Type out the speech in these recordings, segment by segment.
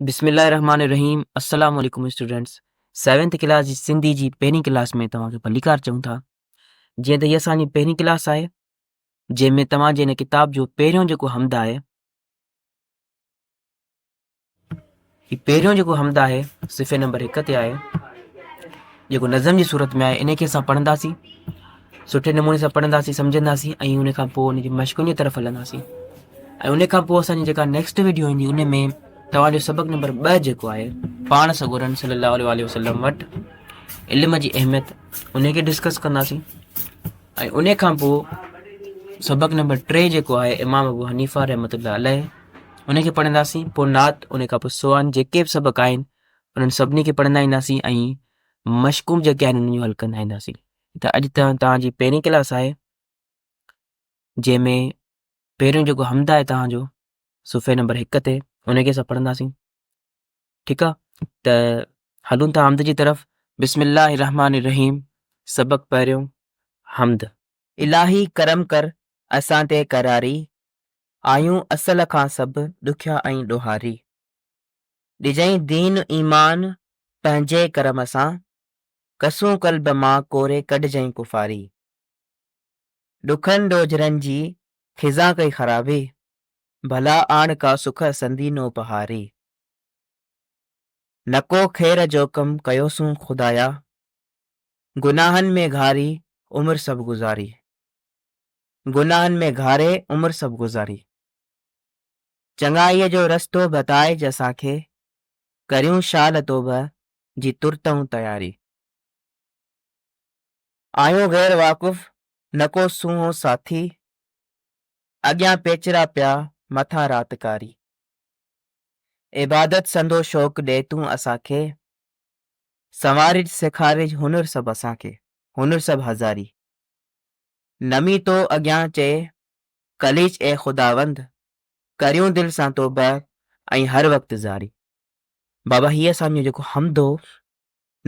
بسم الله الرحمن الرحيم السلام عليڪم اسٽوڊنٽس سيونٿ ڪلاس جي سنڌي جي پهرين ڪلاس ۾ توهان کي ڀليڪار چئون ٿا جيئن ته هي اسان جي پهرين ڪلاس آهي جنهن ۾ توهان جي هن ڪتاب جو پهريون جيڪو حمد آهي هي پهريون جيڪو حمد آهي صفحي نمبر هڪ تي آهي جيڪو نظم جي صورت ۾ آهي ان کي اسان پڙهنداسين سٺي نموني سان پڙهنداسين سمجهنداسين ۽ ان کان پوء ان جي مشقن جي طرف هلنداسين ۽ ان کان پوء اسان جي جيڪا نيڪسٽ ويڊيو ايندي ان ۾ توهان جو سبق نمبر ٻه جيڪو آهي پاڻ سڳورن صلي الله عليه وآله وسلم وٽ علم جي اهميت ان کي ڊسڪس ڪنداسين ۽ ان کان پوء سبق نمبر ٽي جيڪو آهي امام ابو حنيفه رحمت الله عليه ان کي پڙهنداسين پوء نعت ان کان پوء سوان جيڪي به سبق آهن انهن سڀني کي پڙهندا اينداسين ۽ مشقون جيڪي آهن انهن جون حل ڪندا اينداسين ته اڄ ته توهان جي پهرين ڪلاس آهي جنهن ۾ پهريون جيڪو حمد آهي توهان جو صفحي نمبر هڪ تي ان کي اسان پڙهنداسين ٺيڪ آ ته هلون ٿا حمد جي طرف بسم الله الرحمن الرحيم سبق پهريون حمد. الاهي ڪرم ڪر اسان تي قراري، آهيون اصل کان سڀ ڏکيا ۽ ڏوهاري. ڏجئين دين ايمان پنهنجي ڪرم سان، ڪسون قلب مان ڪوري ڪڍجئين ڪفاري. ڏکن ڏوجهرن جي خزان ڪئي خرابي، ڀلا آڻ ڪا سک سندي نوبهاري. نڪو خير جو ڪم ڪيوسون خدايا، گناهن ۾ گهاري عمر سڀ گذاري. گناهن ۾ گهاري عمر سڀ گذاري. چڱائيء جو رستو بتائج اسان کي، ڪريون شال توبه جي ترتئون تياري. آهيون غير واقف نه ڪو سونهون ساٿي، اڳيان پيچرا پيا مٿان رات ڪاري. عبادت سندو شوق ڏي تون اسان کي، سنوارج سيکارج هنر سڀ اسان کي، هنر سڀ هزاري. نمي تو اڳيان چئي قليچ اي خداوند، ڪريون دل سان توبه ۽ هر وقت زاري. بابا هي اسان جو جيڪو حمد هو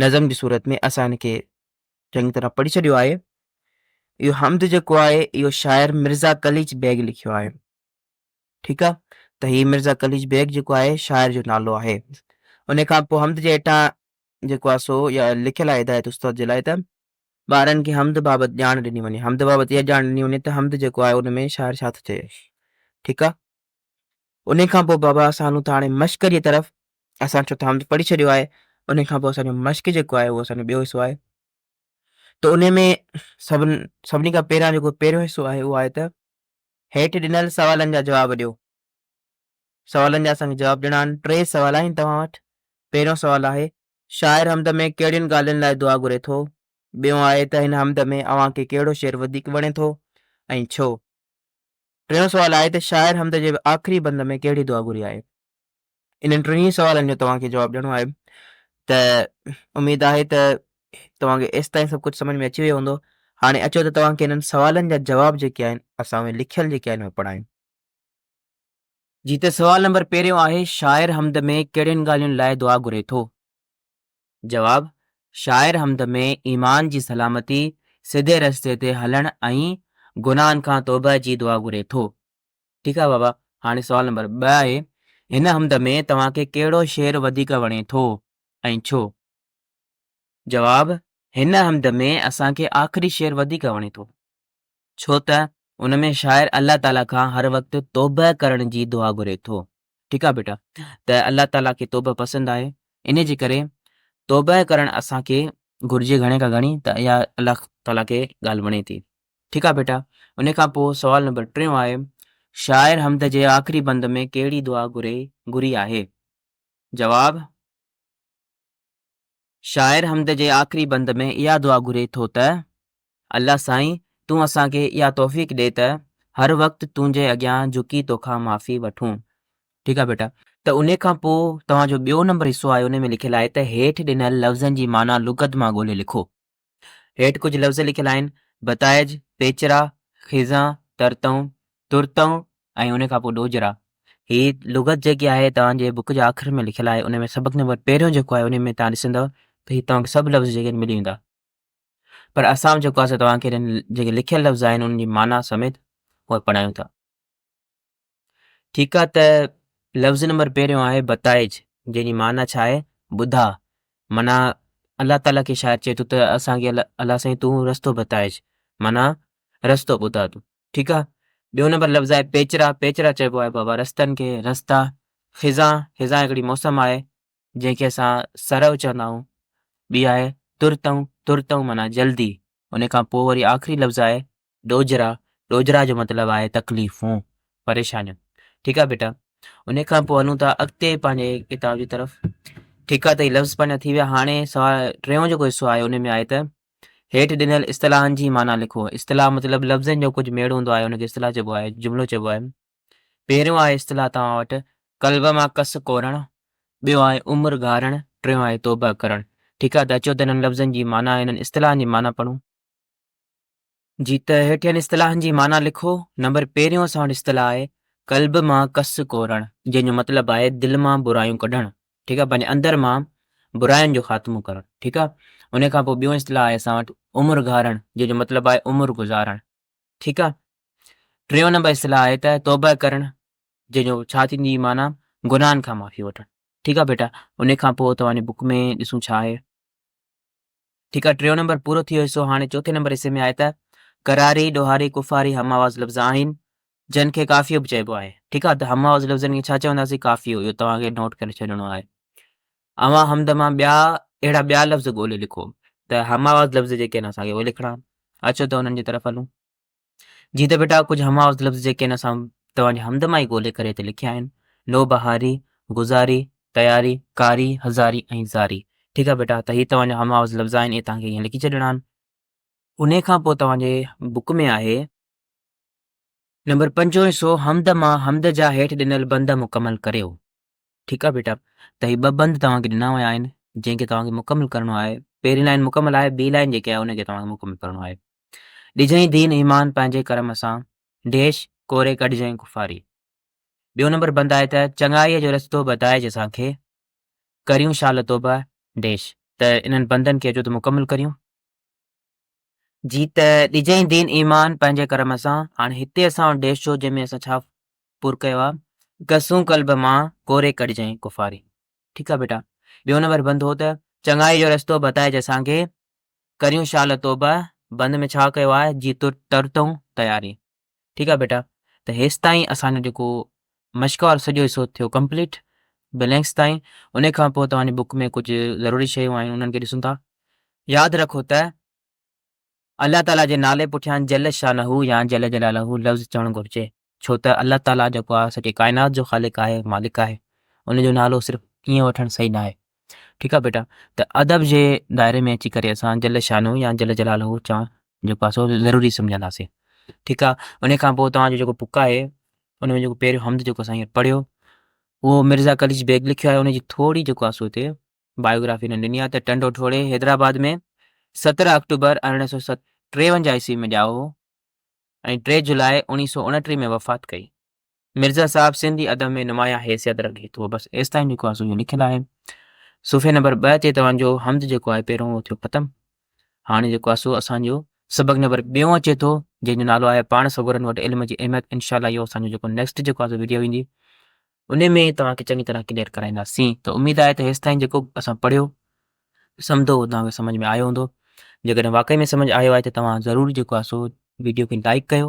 نظم جي صورت ۾ اسان هن کي چڱي طرح پڙهي ڇڏيو آهي. اهو حمد جيڪو آهي اهو شاعر مرزا قليچ بيگ لکيو آهي. ٺيڪ آهي ته هي مرزا قليچ بيگ جيڪو آهي شاعر جو نالو آهي. ان کان پوء حمد جي هيٺان جيڪو آهي سو يا لکيل آهي هدايت استاد جي لاء ته ٻارن کي حمد بابت ڄاڻ ڏني وڃي. حمد بابت اها ڄاڻ ڏني وڃي ته حمد جيڪو آهي ان ۾ شاعر ڇا ٿو چئي. ٺيڪ آهي. انهي کان پوء بابا اسان هلون ٿا هاڻي مشق جي طرف اسان ڇو ته حمد پڙهي ڇڏيو آهي انهي کان پوء اسان جو مشق جيڪو آهي اهو اسان جو ٻيو حصو آهي ته انهي ۾ سڀن سڀني کان پهريان جيڪو پهريون حصو آهي اهو آهي ته هيٺ ڏنل سوالن جا جواب ڏيو سوالن جا اسان کي جواب ڏيڻا آهن ٽي سوال آهن توهان وٽ پهريون سوال آهي شاعر حمد ۾ ڪهڙين ڳالهين لاء دعا گهري ٿو ٻيون آهي ته هن حمد ۾ اوهان کي ڪهڙو شعر وڌيڪ وڻي ٿو ۽ ڇو ٽيون سوال آهي ته شاعر حمد جي آخري بند ۾ ڪهڙي دعا گهري آهي؟ انهن ٽنهي سوالن جو توهان کي جواب ڏيڻو آهي ته اميد آهي ته توهان کي ايستائين سڀ ڪجهه سمجهه ۾ اچي ويو هوندو. هاڻي اچو ته توهان کي انهن سوالن جا جواب جيڪي آهن اسان اهي لکيل جيڪي آهن اهي پڙهايون. جي ته سوال نمبر پهريون آهي شاعر حمد ۾ ڪهڙين ڳالهين لاء دعا گهري ٿو؟ جواب، شاعر حمد ۾ ايمان جي سلامتي، سڌي رستي تي هلڻ ۽ گناهن کان توبه جي دعا گهري ٿو. ٺيڪ آهي بابا، هاڻي سوال نمبر ٻه آهي، هن حمد ۾ توهان کي ڪهڙو شعر وڌيڪ وڻي ٿو ۽ ڇو؟ جواب، هن حمد ۾ اسان کي آخري شعر وڌيڪ وڻي ٿو. ڇو ته ان ۾ شاعر الله تعاليٰ کان هر وقت توبه ڪرڻ جي دعا گهري ٿو. ٺيڪ آ بيٽا ته الله تعاليٰ کي توبه پسند آهي ان جي ڪري توبه ڪرڻ اسان کي گهرجي گهڻي کان گهڻي ته اها الله تعاليٰ کي ڳالهه وڻي ٿي. ٺيڪ آ بيٽا ان کان پوء سوال نمبر ٽيون آهي شاعر حمد جي آخري بند ۾ ڪهڙي دعا گهري گهري آهي؟ جواب، شاعر حمد جي آخري بند ۾ اها دعا گهري ٿو ته، الله سائين تون اسان کي اها توفيق ڏي ته هر وقت تنهنجي اڳيان جهڪي توکان معافي وٺون. ٺيڪ آهي بيٽا. ته انهي کان پوء توهان جو ٻيو نمبر حصو آهي انهي ۾ لکيل آهي ته هيٺ ڏنل لفظن جي معنيٰ لغت مان ڳولي لکو. هيٺ ڪجهه لفظ لکيل آهن، بتائج، پيچرا، خزان، ترتئون، ترتئون ۽ ان کان پوء ڏوجهرا. هي لغت جيڪي آهي توهان جي بڪ جي آخر ۾ لکيل آهي ان ۾ سبق نمبر پهريون جيڪو آهي ان ۾ توهان ڏسندؤ ته هي توهان کي سڀ لفظ جيڪي آهن ملي ويندا. پر اسان جيڪو آهي سو توهان کي هنن جيڪي لکيل لفظ آهن انهن جي معنيٰ سميت اهي پڙهايون ٿا. ٺيڪ آهي ته لفظ نمبر پهريون آهي بتائج. جنهن جي معنيٰ ڇا آهي؟ ٻڌاء. معنيٰ الله تعاليٰ کي شاعر چئي ٿو ته اسان کي الله سائين تون رستو بتائج معنيٰ رستو ٻڌاء تون ٺيڪ آ. ٻيو نمبر لفظ آهي پيچرا، پيچرا چئبو آهي بابا رستن کي، رستا. خزان، خزان هڪڙي موسم آهي جنهن کي اسان سرء چوندا آهيون. ٻي آهي ترتئون، ترتئون معنيٰ جلدي. ان کان پوء وري آخري لفظ آهي ڏوجهرا، ڏوجهرا جو مطلب آهي تڪليفون، پريشانيون. ٺيڪ آ بيٽا. ان کان پوء هلون ٿا اڳتي پنهنجي ڪتاب جي طرف. ٺيڪ آ ته هي لفظ پنهنجا ٿي ويا. هاڻي سوال ٽيون جيڪو حصو آهي ان ۾ آهي ته هيٺ ڏنل اصطلاحن جي معنيٰ لکو. اصطلاح مطلب لفظن جو ڪجهه ميڙ هوندو آهي ان کي اصطلاح چئبو آهي، جملو چئبو آهي. پهريون آهي اصطلاح توهان وٽ قلب مان ڪس ڪورڻ، ٻيو آهي عمر گهارڻ، ٽيون آهي توبه ڪرڻ. ٺيڪ آ ته اچو ته انهن لفظن جي معنيٰ انهن اصطلاحن جي معنيٰ پڙهون. جي ته هيٺين اصطلاحن جي معنيٰ لکو. نمبر پهريون اسان وٽ اصطلاح آهي قلب مان ڪس ڪورڻ جنهن جو مطلب آهي دل مان برايون ڪڍڻ ٺيڪ آهي پنهنجي اندر مان براين جو خاتمو ڪرڻ ٺيڪ آهي ان کان پوء ٻيو اصطلاح آهي اسان وٽ عمر گهارڻ جنهن جو مطلب آهي عمر گذارڻ ٺيڪ آهي ٽيون نمبر اصطلاح آهي ته توبه ڪرڻ جنهن جو ڇا ٿيندي معنيٰ گناهن کان معافي وٺڻ ٺيڪ آهي بيٽا ان کان پوء توهان جي بڪ ۾ ڏسون ڇا آهي. ٺيڪ آ ٽيون نمبر پورو ٿي ويو حصو هاڻي چوٿين نمبر حصي ۾ آهي ته قراري، ڏوهاري، ڪفاري هم آواز لفظ آهن جن کي قافيو به چئبو آهي ٺيڪ آ ته هم آواز لفظن کي ڇا چونداسين قافيو اهو توهان کي نوٽ ڪري ڇڏڻو آهي اوهان حمد مان ٻيا اهڙا ٻيا لفظ ڳولي لکو ته هم آواز لفظ جيڪي آهن اسان کي اهي لکڻا آهن اچو ته انهن جي طرف هلون. جي ته بيٽا ڪجهه هم آواز لفظ جيڪي آهن اسان توهان جي حمد مان ئي ڳولي ڪري هتي لکيا آهن، نوبهاري، گذاري، تياري، ڪاري، هزاري ۽ زاري. ٺيڪ آهي بيٽا ته هي توهان جا هم آواز لفظ آهن اهي توهان کي ائين لکي ڇڏڻا آهن. انهي کان پوء توهان جي بڪ ۾ آهي. نمبر پنجون حصو حمد مان حمد جا هيٺ ڏنل بند مڪمل ڪريو. ٺيڪ آ بيٽا ته هي ٻه بند توهان کي ڏنا ويا آهن جنهن کي توهان کي مڪمل ڪرڻو آهي پهرين لائن مڪمل آهي ٻي لائن جيڪي آهي ان کي توهان کي مڪمل ڪرڻو آهي ڏجئين دين ايمان پنهنجي ڪرم سان ڊيش ڪوري ڪڍجئين ڪفاري ٻيو نمبر بند آهي ته چڱائيء جو رستو بتائج اسان کي ڪريون شال توبه ڊيش ته انهن بندن کي اچو ته مڪمل ڪريون. جي ته ڏجئين دين ايمان پنهنجي ڪرم سان هاڻي هتي اسان وٽ ڊيش ڇو جنهن ۾ اسان ڇا پر ڪيو آ ڪسون قلب مان ڪوري ڪڍجئين ڪفاري ٺيڪ آ بيٽا ٻيو نمبر بند هو ته چڱائي جو رستو بتائج اسان کي ڪريون شال توبه بند ۾ ڇا ڪيو آ جي ترتون تياري ٺيڪ آ بيٽا ته هيستائين اسان جو جيڪو مشق وارو سڄو حصو ٿيو ڪمپليٽ بلينڪس تائين ان کان پوء توهان جي بڪ ۾ ڪجهه ضروري شيون آهن انهن کي ڏسون ٿا. ياد رکو ته الله تعالي جي نالي پٺيان جل شانه يا جل جلاله لفظ چوڻ گهرجي ڇو ته الله تعالي جيڪو آهي سڄي ڪائنات جو خالق آهي مالڪ آهي ان جو نالو صرف ائين وٺڻ صحيح ناهي ٺيڪ آ بيٽا ته ادب جي دائري ۾ اچي ڪري اسان جل شانه يا جل جلاله چوڻ جيڪو آ سو ضروري سمجهنداسين ٺيڪ آ ان کان پوء توهان جو جيڪو بڪ آهي ان ۾ جيڪو پهريون حمد جيڪو اسان هينئر پڙهيو اهو مرزا قليچ بيگ لکيو آهي ان جي ٿوري جيڪو آ سو هتي بايوگرافي هنن ڏني آهي ته ٽنڊو ٺوڙهي حيدرآباد ۾ 17 آڪٽوبر 1853 عيسوي ۾ ڄائو هو ۽ 3 جولاء 1929 ۾ وفات ڪئي. مرزا صاحب سنڌي ادب ۾ نمايان حيثيت رکي ٿو. بس ايستائين جيڪو آهي سو اهو لکيل آهي. صفحي نمبر 2 تي توهان جو حمد جيڪو آهي پهريون اهو ٿيو ختم. هاڻي جيڪو آهي سو اسان جو سبق نمبر ٻيون اچي ٿو جنهن جو نالو آهي پاڻ سڳورن وٽ علم جي اهميت انشاء الله اهو اسان جو جيڪو نيڪسٽ جيڪو آهي سو ويڊيو ايندي ان ۾ توهان کي چڱي طرح ڪليئر ڪرائينداسين ته اميد آهي ته هيستائين جيڪو اسان پڙهيو سمڌو توهان کي سمجھ ۾ آيو هوندو جيڪڏهن واقعي ۾ سمجھ آيو آهي ته توهان ضرور جيڪو آهي سو ويڊيو کي لائڪ ڪيو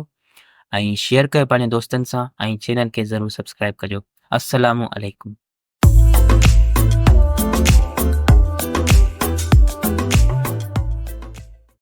۽ شيئر ڪيو پنهنجي دوستن سان ۽ چينل کي ضرور سبسڪرائب ڪجو السلام عليڪم.